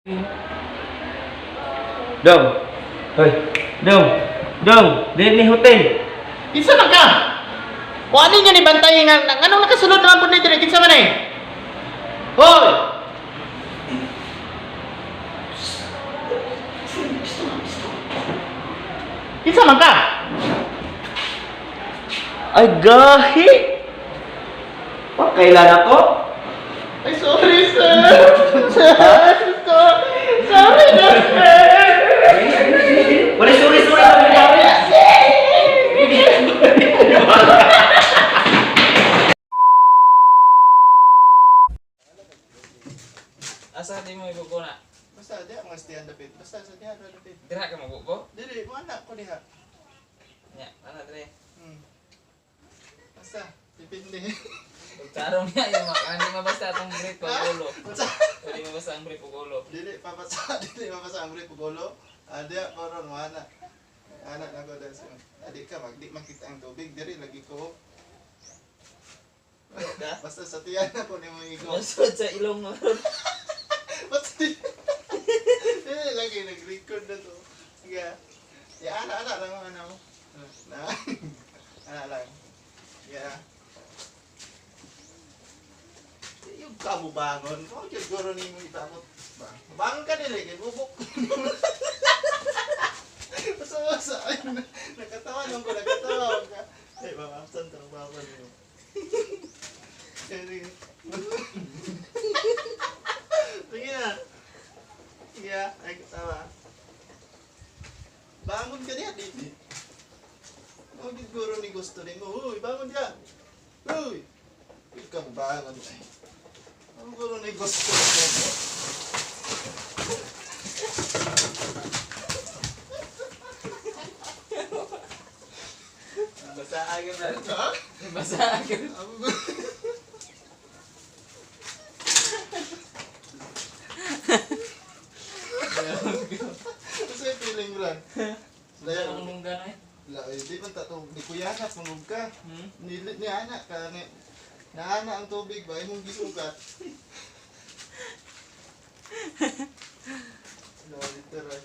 Dong. Hoy. Dong. Dong, dili ni hotel. Kinsa man ka? O ano niya ni bantay nga nganong nakasulod naman pud ni dire, kinsa man eh? Hoy! Kinsa man ka? Ay gahi. Pa kailan ako? Ay, sorry, sir. Sir, sorry na, sir. Wala, sorry, sorry, sorry. Asa di mo ibuko na? Basta diha mga stand dapit. Basta sa diha ra dapit. Dira ka mabuko? Dili mo anak ko diha. Nya, ana dire. Basta depende. Pagtarong niya yung maka, hindi mabasa atong brief pag ulo. Basta Hindi mabasa ang brief pag ulo. dili papasa, dili mabasa ang brief ug ulo. Ah, diha ko ron mo anak. Anak na ko dahil sa adi ka mag di makita ang tubig diri lagi ko. Basta sa tiyan ako ni mo igo. Nasod sa ilong mo ron. Basta di. Eh, lagi nag-record na to. Sige. Ya, ana ana lang ano. Na. Ana lang. Yeah. Yung kamubangon, ko siguro ni mo itamot ba. Bangon ka nila kay bubok. Basta basta ay nakatawa nung ko nakatawa ka. Ay, mga absent ang baba niyo. Sige. Sige na. Sige, ay katawa. Bangon ka diha, di. Ang siguro ni gusto ni mo. Uy, bangon diha. Uy. Uy, ka bangon. Ay. Ang guro ni gusto ni mo. Basa agad na. Ha? Basa agad. Ang guro. Kasi feeling bro. Daya, Ang lungga na eh. la, eh, di man tato, di kuya na, pungog ka. Hmm? Ni, ni anak ka, ni, naana ang tubig ba, imong gisugat. No, literal.